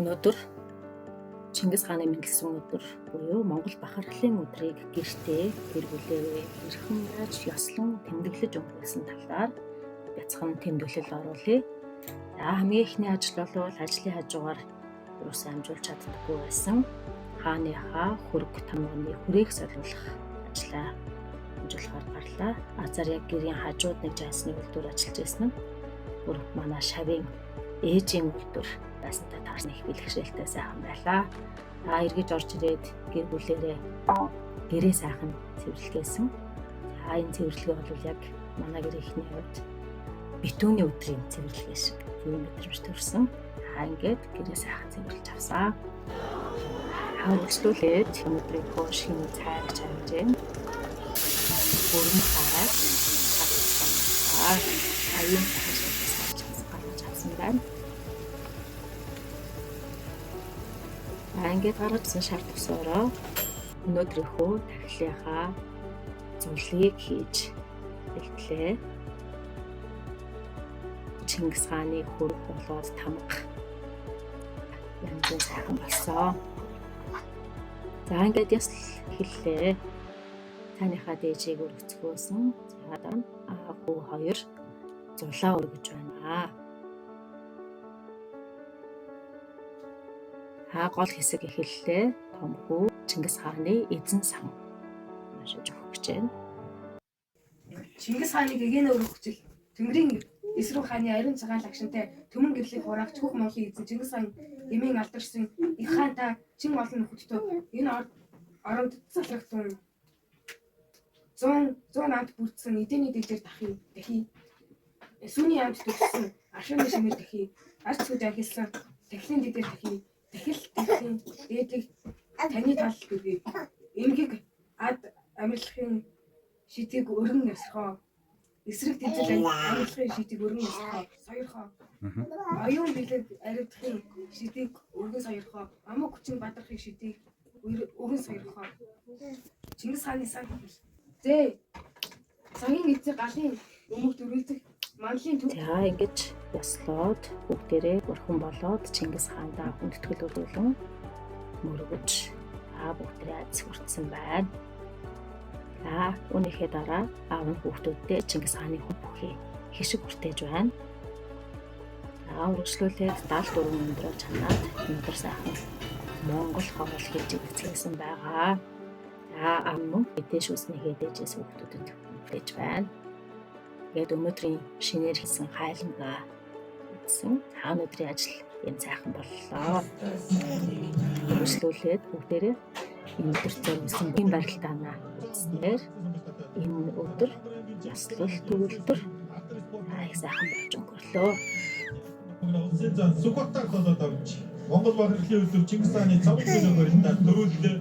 Өнөөдөр Чингис хааны мэндэлсэн өдөр буюу Монгол бахархлын өдрийг гэртээ гэр бүлээрээ хэрхэн яаж ёслон тэмдэглэж өнгөрүүлсэн талаар бяцхан тэмдэглэл оруулъя. За хамгийн эхний ажил бол ажлын хажуугаар юусэн амжуулж чаддаггүй байсан хааныхаа хөрөг тамганы хүрээх солиулах ажлаа амжуулахаар гарлаа. Азар яг гэрийн хажууд нэг жаасны үйлдвэр ажиллаж байсан нь бүр манай шавын ээжийн үйлдвэр байсантай таарсан их бэлгэшээлтэй сайхан байлаа. За эргэж орж ирээд гэр бүлээрээ гэрээ сайхан цэвэрлэгээсэн. За энэ цэвэрлэгээ бол яг манай гэрийнхний хувьд битүүний өдрийн цэвэрлэгээ шиг тийм мэдрэмж төрсөн. За ингээд гэрээ сайхан цэвэрлж авсан. Хавчлуулээд өнөөдрийнхөө шинэ цайг чамж байна. Бүрэн цайг гаргасан. Аян сайхан гаргаж авсан байна. За ингээд гаргажсан шар тусаараа өнөөдрийнхөө тахилынхаа зулыг хийж бэлтлээ. Чингис хааны хөрөг болоод тамга янзын сайхан болсон. За ингээд ёслол эхэллээ. Цааныхаа дээжийг өргөцгөөсөн. За дараа нь аав хүү хоёр зулаа өргөж байна. Та гол хэсэг эхэллээ. Том хүү Чингис хааны эзэн сан уншиж өгөх гэж байна. Чингис хааны гэгээнэ өргөх хүчил Тэнгэрийн эсрэг хааны ариун цагаан лагшинтай төмөн гэрлийг хураагч бүх Монголын эзэн Чингис хаан эмээн алдаршсан их хаан та чин олон нөхөдтэй энэ оронд залрагдсан 100 амт бүрдсэн эдэний дэлгэр дахи сүүний амт төгссөн аршааны шимээр дахи арч сүд ахилсан тахилын дэдэр дахи дахил дахин дээдэг таны тал гэрээ эмгэг ад амьрлахын шидийг өргөн ясрахоо эсрэг дижил амьрлахын шидийг өргөн ясрахоо соёрхоо оюун бэлэг аривдахын шидийг өргөн соёрхоо амуу хүчин бадрахын шидийг өргөн соёрхоо. Чингис хааны сан зээ сангийн эцэг галын өмөгт өргөлдөх манлын төв. За ингэж ёслоод бүгдээрээ бүрхэн болоод Чингис хаандаа хүндэтгэл үзүүлэн мөргөж та бүгдээрээ айц хүртсэн байна. За үүнийхээ дараа аав нь хүүхдүүддээ Чингис хааны хүн бүхий хишиг хүртээж байна. За үргэлжлүүлээд 74 өндрөө чанаад өндөр сайхан Монгол хоол хийж эцгээсэн байгаа. За аав мөн мэдээж үснийхээ дээжээс хүүхдүүдэд хүртээж байна. Тэгээд өнөөдрийн шинээр хийсэн хайлмгаа үзсэн. За өнөөдрийн ажил ийм сайхан боллоо. Үргэлжлүүлээд бүгдээрээ энэ өдөр зориулсан ийм барилдаанаа үзснээр энэ өдөр ёслол төгөлдөр их сайхан болж өнгөрлөө. Улсын зан Сүхбаатар толгойд авч Монгол бахархлын өдөр Чингис хааны цавын төлөө барилдаа төрүүллээ.